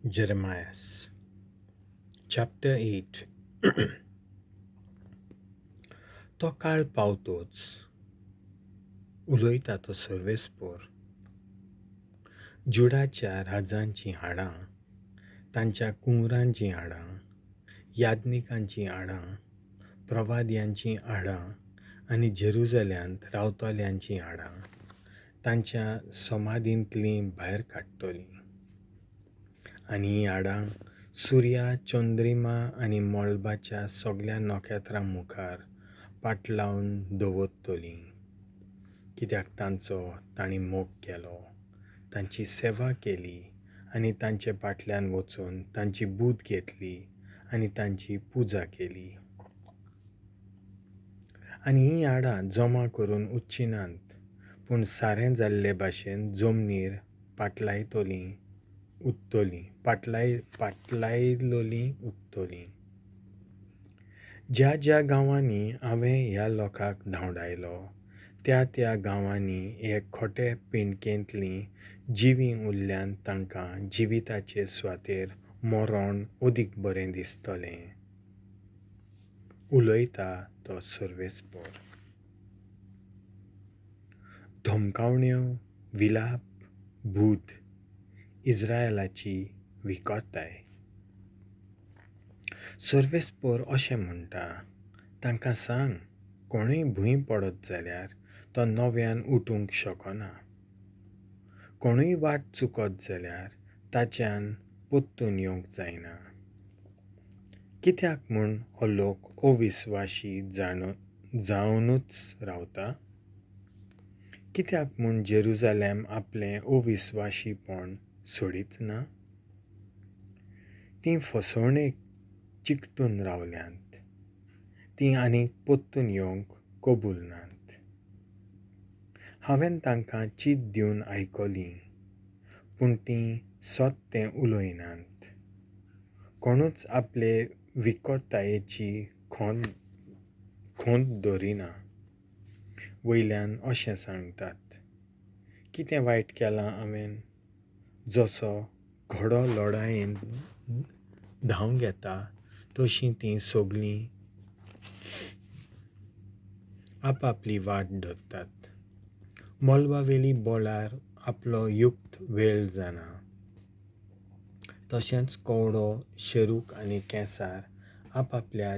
Jeremias chapter 8. तो काळ पावतोच उलयता तो सर्वेस्पोर, जुडाच्या राजांचीं हाडां, तांच्या कुंवरांचीं हाडां, याज्ञिकांचीं हाडां, प्रवाद्यांचीं हाडां आनी जेरुजाल्यांत रावतल्यांचीं हाडां तांच्या समाधींतलीं भायर काडटलीं. आनी हीं हाडां सुर्या, चंद्रिमा आनी मळबाच्या सगल्या नखेत्रां मुखार पाटलावन दवरतलीं. कित्याक तांचो तांणी मोग केलो, तांची सेवा केली आनी तांचे फाटल्यान वचून तांची बूद घेतली आनी तांची पुजा केली. आनी हीं हाडां जमा करून उरचीं नात, पूण सारें जाल्ले भाशेन जमनीर पाटलायतलीं उरतलीं, पाटलायलोलीं उरतलीं. ज्या ज्या गांवांनी हांवें ह्या लोकांक धांवडायलो त्या त्या गांवांनी हे खोटे पिंडकेंतलीं जिवीं उरल्यान तांकां जिविताचे सुवातेर मरण अदीक बरें दिसतलें. उलयता तो सर्वेस्पोर. धमकावण्यो, विलाप, बूद, इस्रायलाची विकताय. सर्वेस्पोर अशें म्हणटा, तांकां सांग, कोणूय भूंय पडत जाल्यार तो नव्यान उठूंक शकना, कोणूय वाट चुकत जाल्यार ताच्यान परतून येवंक जायना. कित्याक म्हूण हो लोक अविस्वाशी जावनूच रावता? कित्याक म्हूण जेरुजालेम आपलें अविस्वाशीपण सोडीच ना? तीं फसवणेक चिकटून रावल्यांत, तीं आनीक परतून येवंक कबूल नात. हांवें तांकां चीत दिवन आयकलीं, पूण तीं सत तें उलयनात. कोणूच आपले विकतायेची खंत धरिना. वयल्यान अशें सांगतात, कितें वायट केलां हांवें? जसो घोडो लडायेन धांव घेता तशीं तीं सगलीं आपापली वाट धरतात. मळबावेली बोळार आपलो युक्त वेळ जाणा, तशेंच कवडो, शेरूक आनी केंसार आपापल्या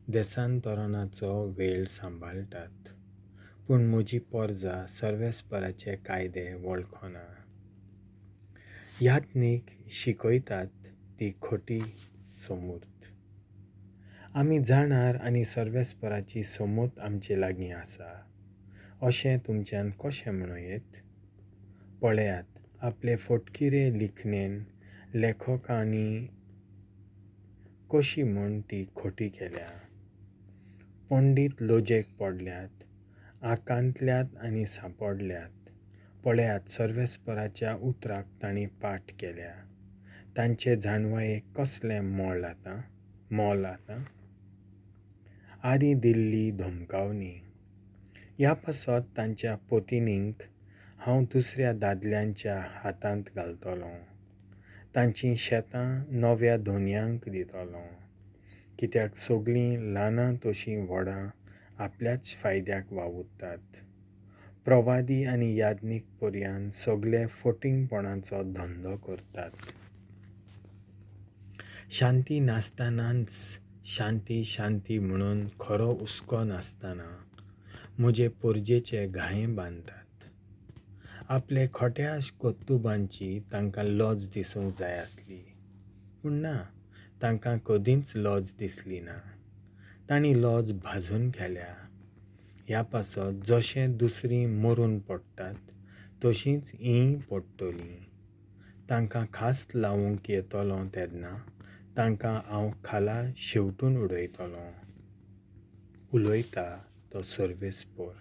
देसांतरणाचो वेळ सांबाळटात. पूण म्हजी परजा सर्वेस्पराचे कायदे वळखना. याज्ञीक शिकयतात ती खोटी समूर्त. आमी जाणार आनी सर्वेस्पराची समूर्त आमचे लागीं आसा अशें तुमच्यान कशें म्हणूं येत? पळयात, आपले फटकिरे लिखणेन लेखकांनी कशी म्हूण ती खोटी केल्या. पंडीत लजेक पडल्यात, आकांतल्यात आनी सांपडल्यात. पळयात, सर्वेस्पराच्या उतराक तांणी पाठ केल्या. तांचे जाणवायेक कसलें मोल आतां? आदीं दिल्ली धमकावणी. ह्या पासत तांच्या पोतिनींक हांव दुसऱ्या दादल्यांच्या हातांत घालतलों, तांचीं शेतां नव्या धनयांक दितलों. कित्याक सगलीं ल्हानां तशीं व्हडां आपल्याच फायद्याक वावुरतात. प्रवादी आनी याज्ञीक पर्यान सगले फटींगपणाचो धंदो करतात. शांती नासतनाच शांती शांती म्हणून खरो हुस्को नासतना म्हजे परजेचे घाये बांदतात. आपले खोट्या कर्तुबांची तांकां लज दिसूंक जाय आसली, पूण ना, तांकां कदींच लज दिसली ना. तांणी लज भाजून केल्या. ह्या पासत जशें दुसरीं मरून पडटात तशींच हींय पडटलीं. तांकां खास लावंक येतलो तेन्ना तांकां हांव खाला शेंवटून उडयतलों. उलयता तो सर्वेस्पोर.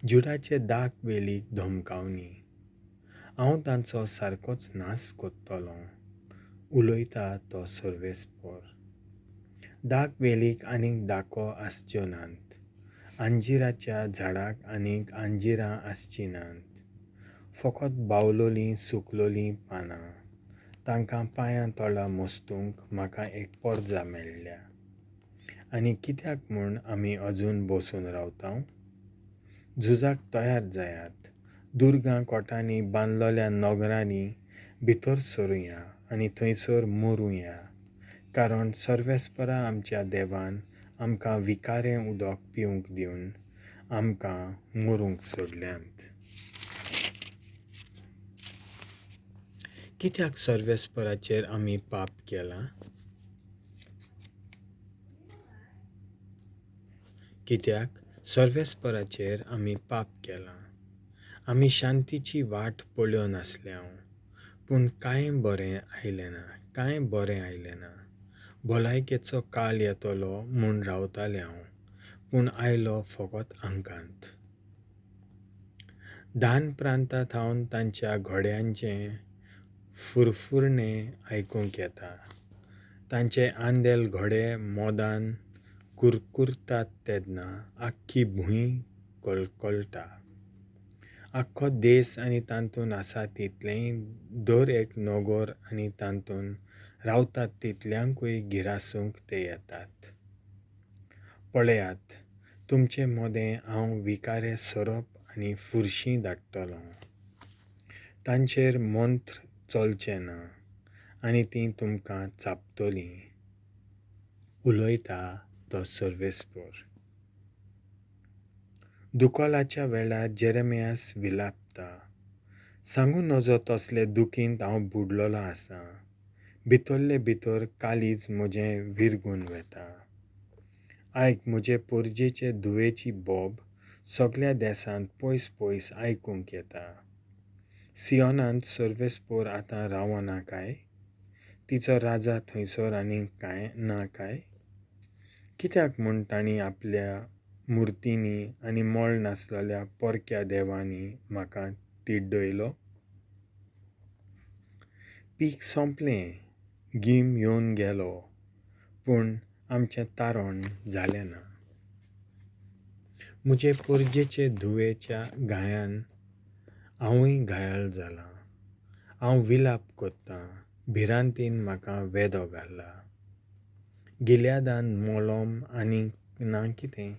जुडाचे दाक वेलीक धमकावणी. हांव तांचो सारकोच नाश करतलों. उलयता तो सर्वेस्पोर. दाक वेलीक आनीक दाको आसच्यो नात, अंजिराच्या झाडाक आनीक अंजिरां आसचीं नात, फकत बावलोलीं सुकलोलीं पानां. तांकां पांयां तोळा मस्तूंक म्हाका एक पोरजा मेळ्ळ्या. आनी कित्याक म्हूण आमी अजून बसून रावता? झुजाक तयार जायात, दुर्गां कोटांनी बांदलोल्या नगरांनी भितर सरुया आनी थंयसर मरुया, कारण सर्वेस्परा आमच्या देवान आमकां विखारें उदक पिवंक दिवन आमकां मरूंक सोडल्यांत. कित्याक सर्वेस्पराचेर आमी पाप केलां? कित्याक सर्वेस्पराचेर आमी पाप केलां? आमी शांतीची वाट पळोवन आसल्यांव, पूण कांय बरें आयलें ना, कांय बरें आयलें ना. भलायकेचो काळ येतलो म्हूण रावतालें हांव, पूण आयलो फकत आंकांत. दान प्रांता थावन तांच्या घोड्यांचें फुरफुरणें आयकूंक येता. तांचे आंदेल घोडे मोदान कुरकुरतात तेन्ना आख्खी भूंय कळकळटा. आख्खो देस आनी तातूंत आसा तितलेंय दर एक नगर आनी तातूंत रावतात तितल्यांकूय गिरासूंक ते येतात. पळयात, तुमचे मदें हांव विखारे सोरोप आनी फुरशीं धाडटलों. तांचेर मंत्र चलचें ना आनी तीं तुमकां चाबतलीं. उलयता तो सर्वेस्पर. दुकळाच्या वेळार जेरेमियास विलापता. सांगूं नजो तसले दुखींत हांव बुडलेलो आसां. भितरले भितर काळीज म्हजें विरगून वता. आयक, म्हजे पोरजेचे धुवेची बोब सगल्या देसांत पयस पयस आयकूंक येता. सियोनांत सर्वेस्पोर आतां रावना काय? तिचो राजा थंयसर आनीक कांय ना काय? कित्याक म्हूण तांणी आपल्या मुर्तींनी आनी मोल नासलेल्या परक्या देवांनी म्हाका तिड्डयलो? पीक सोंपलें, गीम येवन गेलो, पूण आमचें तारण जालें ना. म्हजे पोरजेचे धुवेच्या घायान हांवूय घायल जालां. हांव विलाप कोत्तां, भिरांतीन म्हाका वेदो घाला. गिल्यादान मोलोम आनीक ना कितें?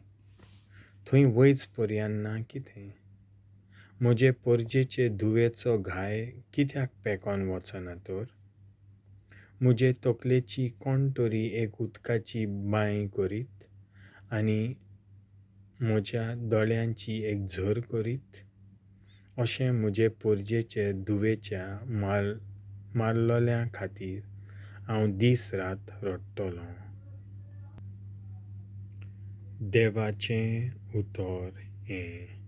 थंय वयच पर्यान ना कितें? म्हजे पोरजेचे धुवेचो घाय कित्याक पेकोन वचना तर? म्हजे तकलेची कोण तरी एक उदकाची बांय करीत आनी म्हज्या दोळ्यांची एक झर करीत? अशें म्हजे पोरजेचे धुवेच्या मारलोल्या खातीर हांव दीस रात रडटलों. देवाचें उतर हें.